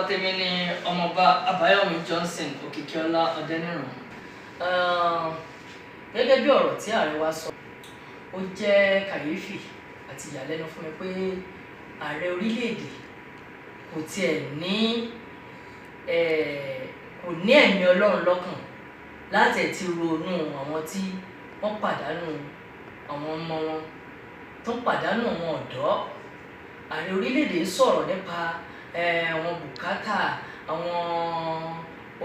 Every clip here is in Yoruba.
Tèmi ni Ọmọọba Àbáyọ̀mí Johnson Òkìkíọlá Ọdẹníran. Gẹ́gẹ́ bí ọ̀rọ̀ tí ààrẹ wa sọ, ó jẹ́ kàyéfì àti ìyàlẹ́nu fún mi pé ààrẹ orílẹ̀-èdè kò tiẹ̀ ní kò ní ẹ̀mí Ọlọ́run lọ́kàn láti ẹ̀ ti ronú àwọn tí wọ́n pàdánù àwọn ọmọ wọn, tó pàdánù àwọn ọ̀dọ́. Ààrẹ orílẹ̀-èdè sọ̀rọ̀ nípa àwọn bùkátà, àwọn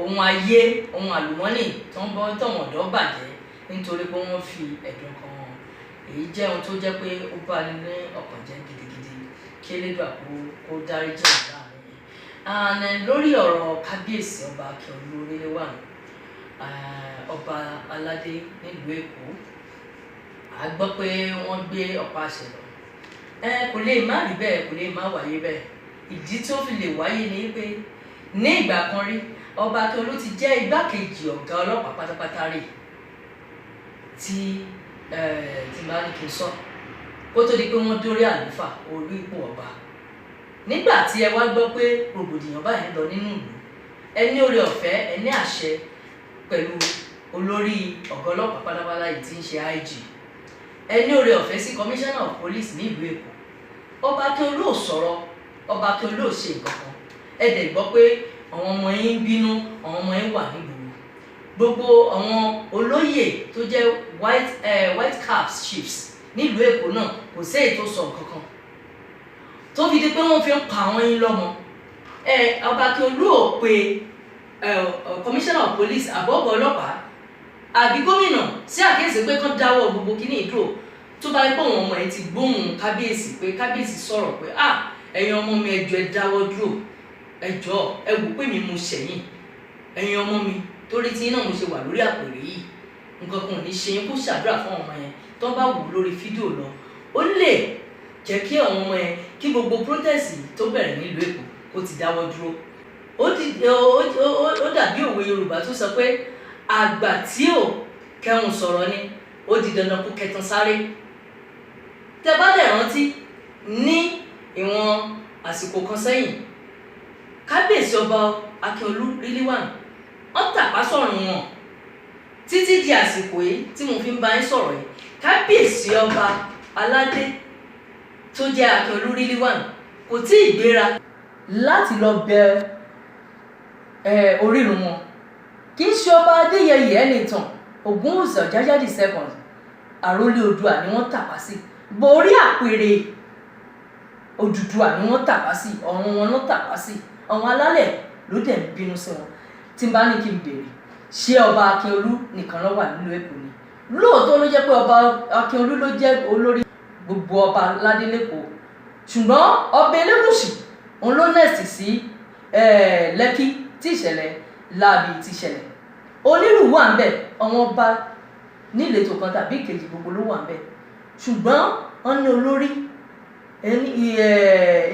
ohun ayé, ohun àlùmọ́nì tó ń bọ́ tọ̀wọ̀n ọ̀dọ́ bàjẹ́ nítorí pé wọ́n fi ẹ̀dùn kan hàn. Èyí jẹ́ ohun tó jẹ́ pé ó bá ní ní ọkàn jẹ́ gidigidi, kí Elédùà kó dáríjì wá láàrin yìí. And lórí ọ̀rọ̀ kábíyèsí Ọba Akíọlú Rilwan, ọba aládé nílùú Èkó, a gbọ́ pé wọ́n gbé ọ̀pá àṣẹ lọ. Kò lè má rí bẹ́ẹ̀, kò lè má wáyé bẹ́ẹ̀. Ìdí tí ó fi lè wáyé ni pé ní ìgbà kan rí, Ọba Akíọlú ti jẹ́ igbákejì ọ̀gá ọlọ́pàá pátápátá rí, tí bá ní kí n sọ, kó tó di pé wọ́n dórí àléfà orí ipò ọba. Nígbà tí ẹ wá gbọ́ pé rògbòdìyàn báyìí ń lọ nínú ìlú, ẹ ní oore ọ̀fẹ́, ẹ ní àṣẹ pẹ̀lú olórí ọ̀gá ọlọ́pàá pátápátá yìí tí ń ṣe IG, ẹ ní oore ọ̀fẹ́ sí commissioner of police ní ìlú Èkó. Ọba Akíọlú ò sọ̀rọ̀, Ọba Akíọlú ò ṣe nǹkan kan. Ẹ dẹ̀ gbọ́ pé àwọn ọmọ yín ń bínú, àwọn ọmọ yín wà nígboro. Gbogbo àwọn olóyè tó jẹ́ white caps chiefs nílùú Èkó náà, kò sí èyí tó sọ nǹkan kan tó fi di pé wọ́n fi ń pa àwọn yín lọ́mọ. Ọba Akíọlú ò pe commissioner of police, àbọ̀bọ̀ ọlọ́pàá, àbí gómìnà sí àkíyèsí pé kán dáwọ́ gbogbo kíní ìdúró. Tó bá rí pé àwọn ọmọ ẹ ti gbóhùn kábíyèsí, pé kábíyèsí sọ̀rọ̀ pé, "Ah, ẹ̀yin ọmọ mi, ẹ jọ̀ọ́, ẹ dáwọ́ dúró, ẹ jọ̀ọ́, ẹ wò pé mi mo ṣẹ̀yìn ẹ̀yin ọmọ mi, torí tí náà mo ṣe wà lórí àpèrè yìí, nǹkan kan ò ní ṣe yín," kó ṣàdúrà fún ọmọ yẹn. Tó bá wò lórí fídíò lọ, ó lè jẹ́ kí àwọn ọmọ yẹn, kí gbogbo protest tó bẹ̀rẹ̀ nílùú Èkó kó ti dáwọ́ dúró. Ó dàbí òwe Yorùbá tó sọ pé àgbà tí ò kẹhùn sọ̀rọ̀ ni, ó di dandan kó kẹtàn sáré. Tẹ bá dẹ̀ rántí, ní ìwọ̀n àsìkò kan sẹ́yìn, kábíyèsí Ọba Akíọlú Rilwan, wọ́n tàpá sọ̀rùn wọn. Títí di àsìkò yìí tí mo fi ń bá yín sọ̀rọ̀ yìí, kábíyèsí ọba aládé tó jẹ́ Akíọlú Rilwan kò tí ì gbéra láti lọ bẹ orírun wọn. Kì í ṣe Ọba Adéyẹyè Ẹnìtàn Ògúnwùsì Ọ̀jájá the Second, àrólé Oòduà, ni wọ́n tàpá sí borí àpèrè Odùduwà ni wọ́n tàpá sí, ọ̀run wọn ló tàpá sí. Àwọn alálẹ̀ ló dẹ̀ ń bínú sí wọn. Tí n bá ní kí n béèrè, ṣé Ọba Akíọlú nìkan ló wà nílùú Èkó ni? Lóòótọ́ ló jẹ́ pé Ọba Akíọlú ló jẹ́ olórí gbogbo ọba aládé lẹ́kọ̀ọ́, ṣùgbọ́n Ọba Elégùṣì òun ló next sí Lẹ́kí tí ìṣẹ̀lẹ̀ láabi ti ṣẹlẹ̀. Onírù wà ń bẹ̀, àwọn ọba níletò kan tàbí ìkejì gbogbo ló wà ń bẹ̀, ṣùgbọ́n wọ́n ní olórí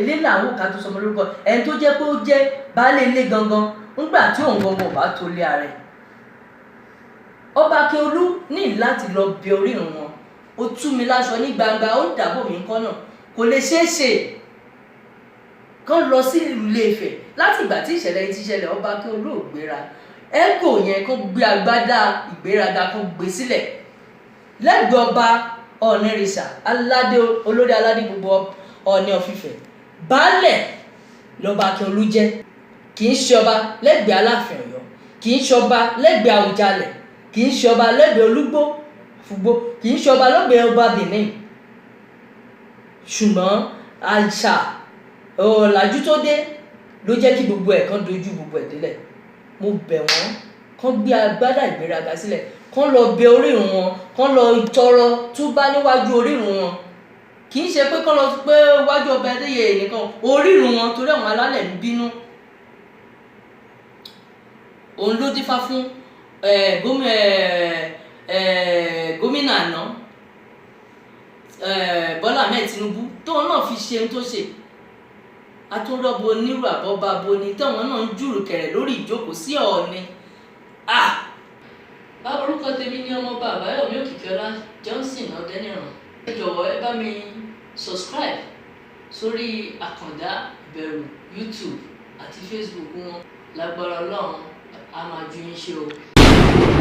ilé làwọn ká tó sọmọ lórúkọ, ẹni tó jẹ́ pé ó jẹ́ baálé ilé gangan ńgbà tí òun gangan ò bá tó lé ara ẹ̀. Ọba Akíọlú ní láti lọ bẹ orírun wọn. Ó tú mi láṣọ ní gbangba, ó ń dàbò mí ńkọ́ náà, kò lè ṣeé ṣe kán lọ sí ìlú Ilé-Ifẹ̀. Láti ìgbà tí ìṣẹ̀lẹ̀ yìí ti ṣẹlẹ̀, Ọba Akíọlú ò gbéra. Ego yẹn, kó gbé agbádá ìgbéraga, kó gbé sílẹ̀ lẹ́gbẹ̀ẹ́ Ọba Ọ̀nìrìṣà aládé, olórí aládé gbogbo Ọọ̀ni of Ifẹ̀. Baálẹ̀ lọ́ba Akíọlú jẹ́. Kì í ṣe ọba lẹ́gbẹ̀ẹ́ Aláàfin Ọ̀yọ́, kì í ṣe ọba lẹ́gbẹ̀ẹ́ Àwùjalẹ̀, kì í ṣe ọba lẹ́gbẹ̀ẹ́ Olúgbó Fùgbó, kì í ṣe ọba lẹ́gbẹ̀ẹ́ ọba Benin. Ṣùgbọ́n àṣà ọ̀làjú tó dé ló jẹ́ kí gbogbo ẹ̀ kan dojú gbogbo ẹ̀ délẹ̀. Mo bẹ̀ wọ́n, kán gbé agbádá ìgbéraga sílẹ̀, kán lọ bẹ orírun wọn, kán lọ tọrọ túbá níwájú orírun wọn. Kì í ṣe pé kán lọ pé wájú Ọba Adéyẹyè nìkan, orírun wọn, torí àwọn alálẹ̀ ń bínú. Òun ló dífá fún gómìnà àná, Bọ́lá Ahmed Tinubu, tóun náà fi ṣe ohun tó ṣe. Atúnrọ́bọ onírú àbọ̀bá boni táwọn náà ń jùrù kẹ̀rẹ̀ lórí ìjókòó sí Ọ̀ọ̀ni. Ah! Orúkọ tèmi ní Ọmọọba Àbáyọ̀mí Òkìkíọlá Johnson Ọdẹníran. Ẹ jọ̀wọ́, ẹ bá mi subscribe sórí Àkàndá Ìbẹ̀rù YouTube. àti Facebook wọn. Lágbára Ọlọ́run, a máa ju yín ṣe o.